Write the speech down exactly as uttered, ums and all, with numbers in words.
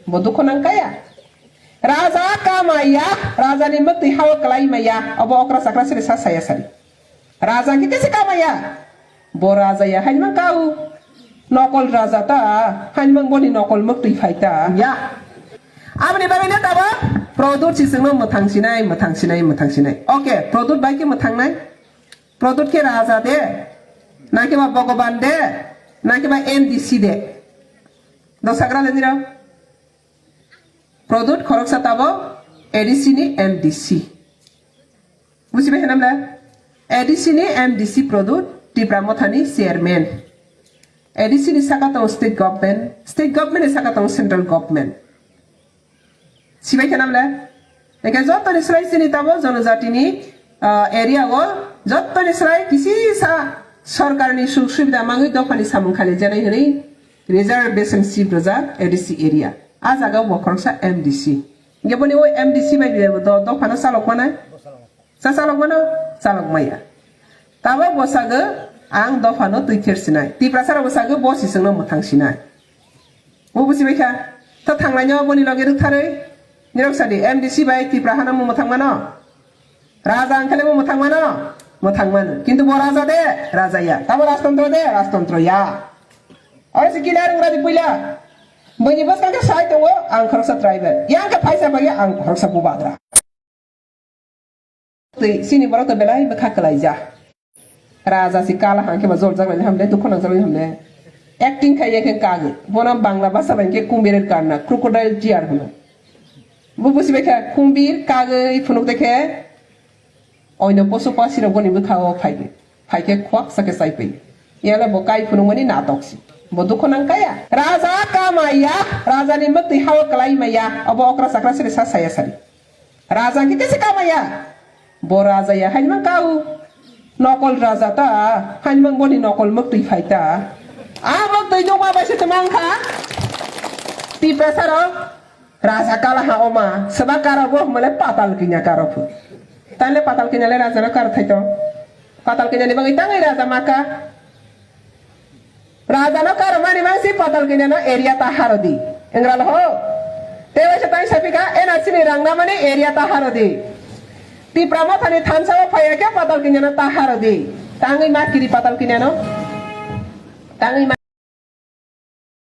Bo dukho nang kaya. Raja kamaya, raja ni mwktwi hao kwlai maya, obo okra chakra siri sa saya sari. Raja khe kese kamaya. Bo raja ya, hainmang kau. Nokol raja ta, hainmang boni nokol mwktwi phai ta. Ya. Aboni bagwi le tabo, product si chwngno mwthang sinai, mwthang sinai, mwthang sinai. Okay, product bai khe mwthangnai. Product khe raja de, na khe ba Bhagaban de, na khe ba M D C de. Dosagra le nirok. Product khoroksa tabo A D C ni M D C. Bujibai khe namla? A D C ni M D C product Tipra Mothani chairman. A D C ni saka tongo state government, state government ni saka tongo central government. Sibai khe namla? Engkhe joto ni slai chini tabo jonojati ni, ah, area o joto ni slai kisi sa sorkar ni suk subida mangwi dopha ni samung khali janai hwnwi reservation sip rwjak A D C area. A jaga o bo khoroksa M D C. Hinkhe boni o M D C bai do, dophano chalok manai? Cha chalok mano? Chalok maya. Tabok bo sago ang dophano twi ther sinai. Tiprasa rok bo sago bo si chwngno mwthang sinai. Bo busi bai kha. To thanglai no boni loge rwktharwi. Nirok sadi M D C bai Tipra hano mwthang mano? Raja ang khe bo mwthang mano? Mwthang mano. Kintu bo raja de, raja ya. Tabo rajtontro de, rajtontro ya. Oro si kila rung radi puila. Bini bwskang khe sai tongo, ang khoroksa tribal. Yang khe phaisa bai ang khoroksa bubagra. Tei sini borok to belai bwkha kwlaija. Raja si kala hang khe ba joljak nai hamle, dukhu nangjak nai hamle. Acting khai ya khe kagwi. Bono Bangla bhasha bai khe kumbir kanna, crocodile tear hwno. Bo busi bai khe kumbir kagwi phunuk de khe oino posu pasi rok boni bwkha o phai khe. Hai khe khwaksa khe chai pai. Yale bo kai phunukmani natok si. Bo dukho nang kaya. Raja kamaya, raja ni mwktwi hao kwlai maya, obo okra chakra siri sa saya sari. Raja khe kese kamaya. Bo raja ya hainmang kau. Nokol raja ta, hainmang boni nokol mwktwi phai ta. A mwktwi nukma bai se twmang kha. Tiprasa rok. Raja kala ha oma, seba karo bo male patal kinya karo phu. Tale patal kinya le raja no karo thaito. Patal kinya ni bagwi tangwi raja maka. Raja no karo mani mangsi patal kinya no area ta harodi. Engra lo ho. Tewa se tai sapika N R C ni rang na mani area ta harodi. Tipra Mothani thansa o phaiya khe patal kinya no ta harodi. Tangwi ma kiri patal kinya no. Tangwi ma